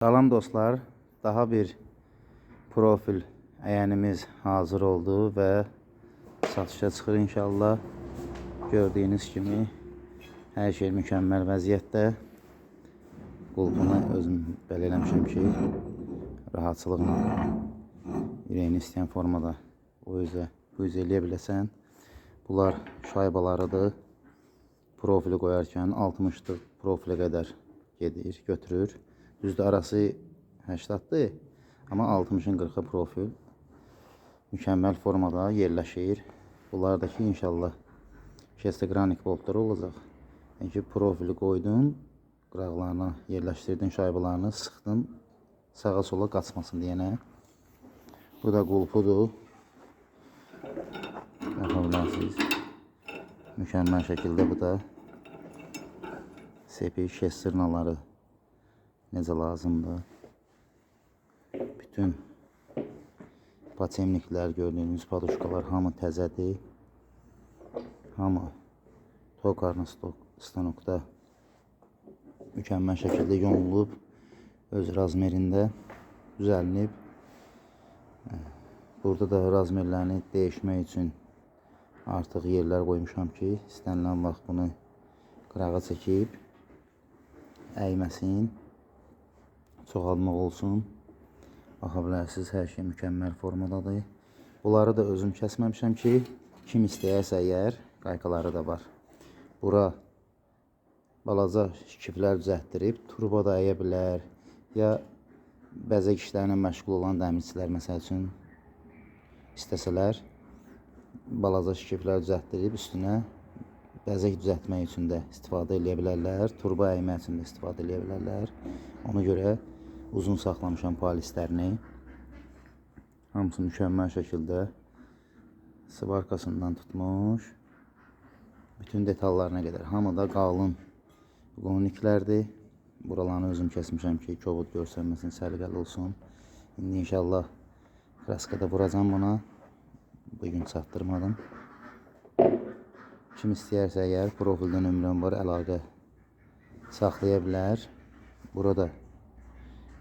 Salam dostlar, daha bir profil əyənimiz hazır oldu və satışa çıxır inşallah. Gördüyünüz kimi hər şey mükəmməl vəziyyətdə. Qulpunu özüm belə eləmişəm ki, rahatçılıqla ürəyini istəyən formada o üzə, bu üzə eləyə biləsən. Bunlar şaybalarıdır. Profili qoyarkən 60-lıq profilə qədər gedir, götürür. Düzdür, arası 80-dır, amma 60-ın 40-a profil mükəmməl formada yerləşir. Bunlardakı inşallah şestigranik boltları olacaq. Yəni ki, profili qoydun, qıraqlarına yerləşdirdin şaybalarını, sıxdın, sağa sola qaçmasın deyənə. Bu da qulpudur. Baxa bilərsiniz. Mükəmməl şəkildə bu da sepi şestirnaları necə lazımdır. Bütün patemniklər, gördüyünüz paduşkalar hamı təzədir. Hamı tokarlı stanokda mükəmməl şəkildə yonulub, öz razmerində düzəlinib. Burada da razmerlərini dəyişmək üçün artıq yerlər qoymuşam ki, istənilən vaxt bunu qırağa çəkib əyməsin, çoxalmaq olsun. Baxa bilərsiniz, hər şey mükəmməl formadadır. Bunları da özüm kəsməmişəm ki, kim istəyərsə əgər, qaykaları da var. Bura balaca şkiflər düzəltdirib, turba da əyə bilər, ya bəzək işlərlə məşğul olan dəmirçilər məsəl üçün istəsələr, balaca şkiflər düzəltdirib üstünə bəzək düzəltmək üçün də istifadə eləyə bilərlər, turba əymək üçün də istifadə eləyə bilərlər. Ona görə uzun saxlamışam palislərini. Hamısı mükəmməl şəkildə svarkasından tutmuş bütün detallarına qədər. Hamı da qalın qoniklərdir. Buralarını özüm kəsmişəm ki, kobud görsənməsin, səliqəli olsun. İndi inşallah kraska da vuracam buna. Bugün çatdırmadım. Kim istəyərsə əgər profildə nömrəm var, əlaqə saxlaya bilər. Burada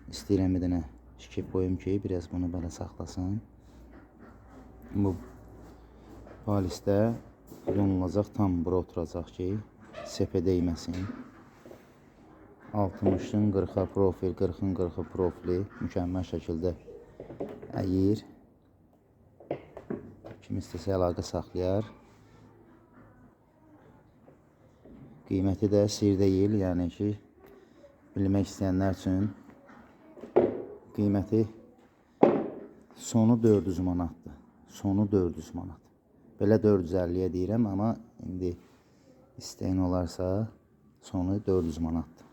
istəyirəm bir dənə şkif qoyum ki, biraz bunu belə saxlasın. Bu palisdə yonulacaq, tam bura oturacaq ki, sepə dəyməsin. 60-ın 40-a profil, 40-ın 40-ı profili mükəmməl şəkildə əyir. Kim istəsə əlaqə saxlayar. Qiyməti də sir deyil, yəni ki, bilmək istəyənlər üçün qiyməti sonu 400 manatdır. Sonu 400 manat. Belə 450-yə deyirəm, amma indi istəyən olarsa sonu 400 manatdır.